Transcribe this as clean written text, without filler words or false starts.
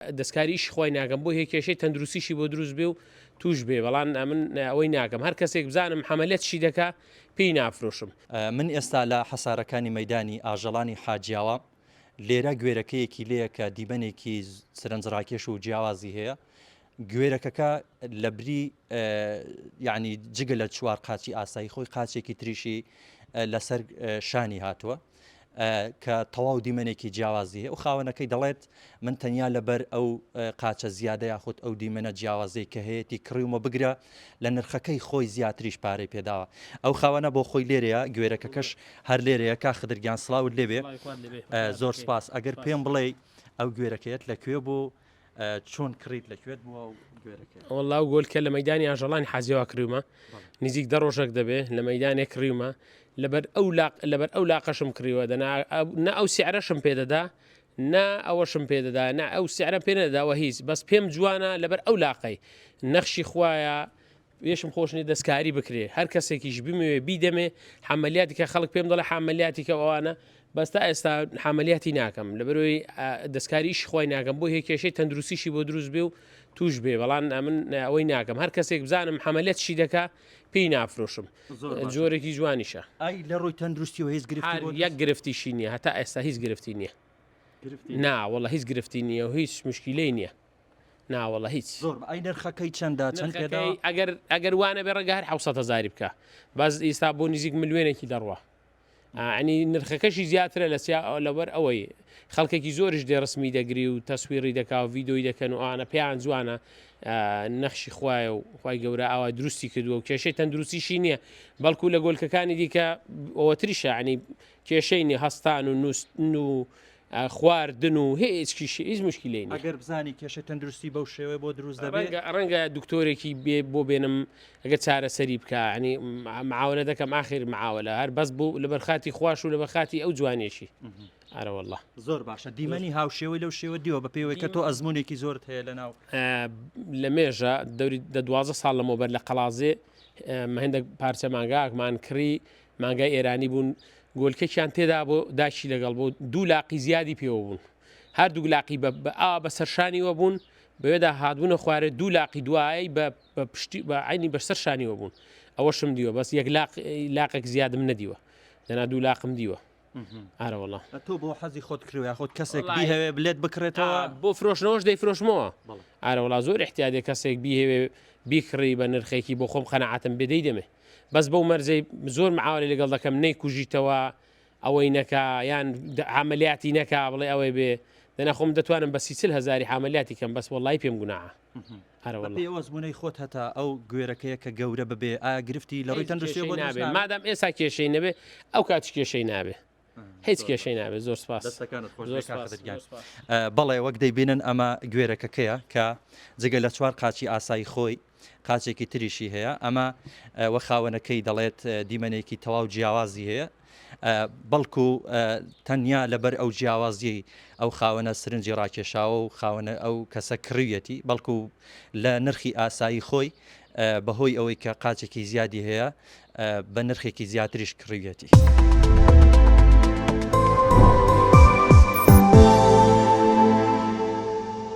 دەستکاری ئیشی خوای ناکەم بۆ هیە کێشەی تەندروستیشی بۆ دروست بێ و توش بێ بەڵام ئەمن ئەوەی ناکەم هەر کەسێک بزانم حەمەلەت چی دەکا پێی نافرۆشم. من ئێستا لە حەسارەکانی مەیدانی ئاژەڵانی حاجیاوام، لێرە گوێرەکەیەکی لێیە کە دیمەنێکی سەرنجڕاکێش و جیاوازی هەیە، گوێرەکەکە لەبری یعنی جگە لە چوار قاچی ئاسایی خۆی قاچێکی تریشی لەسەر شانی هاتووە. کە تەواو دیمەنێکی جیاوازی هەیە و خاوەنەکەی دەڵێت من تەنیا لەبەر ئەو قاچە زیادە یاخود ئەو دیمەنە جیاوازەی کە هەیەی کڕیومە بگرە لە نرخەکەی خۆی زیاتریش پارەی پێداوە ئەو خاوەنە بۆ خۆی لێرەیە گوێرەکەکەش هەر لێرەیە کا خدرگیان سڵاوت لێبێ زۆر سپاس ئەگەر پێم بڵێ ئەو گوێرەکەیەت لە کوێ بوو چۆن کڕیت لە کوێت بووە و گوێرەکەی؟ وەڵا ئەو گۆلکە لە مەیدانی ئاژەڵانی حاجیەوە کڕیومە نزیک دە ڕۆژێک دەبێ لە مەیدانێک کڕیومە لەبەر ئەو لاق لەبەر ئەو لاقەشم کڕیوە دەنا نە ئەو سعرەشم پێدەدا نا ئەوەشم پێدەدا نا ئەو سعرە پێ نەداوە هیچ بەس پێم جوانە لەبەر ئەو لاقەی نەخشی خوایە پێشم خۆش نیە دەستکاری بکرێ هەر کەسێکیش بمەوێ بیدەمێ حەمەلیاتی کە خەڵک پێم دەڵێ حەمەلیاتی کە ئەوانە بەس تا ئێستا حەمەلیاتی ناکەم لەبەرەوەی دەستکاری ئیشی خۆی ناکەم بۆ هەیە کێشەی تەندروستیشی بۆ دروست بێ و توش بێ بەڵام ئەمن ئەوەی ناکەم هەر کەسێک بزانم حەمەلیەت چی دەکا پێی نافرۆشم جۆرێکی جوانیشە ئای لە ڕووی تەندروستیەوە هیچ گرفتی بۆ یەک گرفتیشی نییە هەتا ئێستا هیچ گرفتی نییە نا وەڵا هیچ گرفتی نییە و هیچ مشکیلەی نییە ناوەڵا هیچ. زۆر ئەی نرخەکەی چەندە چەند پێدا؟ ئەگەر ئەگەر وانە بێ ڕەنگە هەر 600 هەزاری بکە بەس ئیستا بۆ نزیک ملیۆنێکی دەڕوا ئەنی نرخەکەشی زیاترە لە سیا لەبەر ئەوەی خەڵکێکی زۆریش دێ ڕسمی دەگری و تەسویڕی دەکا و ڤیدۆی دەکەن و ئەوانە پێیان جوانە نەخشی خوایە و خی گەورە ئاوا دروستی کردووە و کێشەی تەندروستیشی نییە بەڵکو لە گۆلکەکانی دیکە ئەوەتریشە ینی کێشەی نیە هەستان و نووسن و خواردن و هیچ کیشە هیچ مشکیلەی نیە. ئەگەر بزانی کێشەی تەندروستی بەو شێوەیە بۆ دروست دەبێ. ڕەنگە ڕەنگە دکتۆرێکی بێ بۆ بێنم ئەگەر چارەسەری بکا ینی معاونە دەکەم ئاخر معاوەلە هەر بەس بۆ لەبەر خاتی خوش و لەبەر خاتی ئەو جوانیەکی ئەرە واللە. زۆر باشە دیمەنی هاوشێوەی لەو شێوە دیوە بە پێوەی کە تۆ ئەزمونێکی زۆرت هەیە لە ناو. لە مێژە دەوری دە 12 ساڵ لەمەوبەر لە قەڵازێ هەندێک پارچە مانگاکمان کڕی مانگای ئێرانی بوون گۆلکەکیان تێدا بۆ داکی لەگەڵ بۆ دوو لاقی زیادی پێوە بوون هەردوو لاقی بە ئا بە سەرشانیوە بوون بەوێدا هاتبوونە خوارێ دوو لاقی دوایی بە پشتی بە عینی بەسەر شانیوە بوون ئەوەشم دیوە بەس یەک لاق لاقێک زیادم نەدیوە دەنا دوو لاقم دیوە ئارە وەڵا تۆ بۆ حەزی خۆت کڕیوە یاخود کەسێک بیهەوێ بلێت بکڕێتەوە بۆ فرۆشنەوەش دەیفرۆشمەوە ئارە وەڵا زۆر احتیادێ کەسێک بیهەوێ بیکڕی بە نرخێکی بۆ خۆم قەنەعاتم بێ دەیدەمێ بەس بەو مەرجەی زۆر معاوەلەی لەگەڵ دەکەم نەیکوژیتەوە ئەوەی نەکا یان عملیاتی نەکا بڵێ ئەوەی بێ دەنا خۆم دەتوانم بە 30 هزاری عملیاتی کەم بەس وەڵی پێم گوناحە ئەرە واللە. بەپێی ئەو ئەزموونەی خۆت هەتا ئەو گوێرەکەیە کە گەورە ببێ ئایا گرفتی لە ڕووی تەندروستیەوە بۆ دروست نابێ مادام ئێستا کێشەی نەبێ ئەو کاتیش کێشەی نابێ هیچ کێشەی نابێت زۆر سپاس دەستەکانت خۆش زۆر سپاس بەڵێ وەک دەیبینن ئەمە گوێرەکەکەیە کە جگە لە چوار قاچی ئاسایی خۆی قاچێکی تریشی هەیە ئەمە وە خاوەنەکەی دەڵێت دیمەنێکی تەواو جیاوازی هەیە بەڵکو تەنیا لەبەر ئەو جیاوازیەی ئەو خاوەنە سرنجی ڕاکێشاوە و خاوەنە ئەو کەسە کڕیویەتی بەڵکو لە نرخی ئاسایی خۆی بەهۆی ئەوەی کە قاچێکی زیادی هەیە بە نرخێکی زیاتریش کڕیویەتی.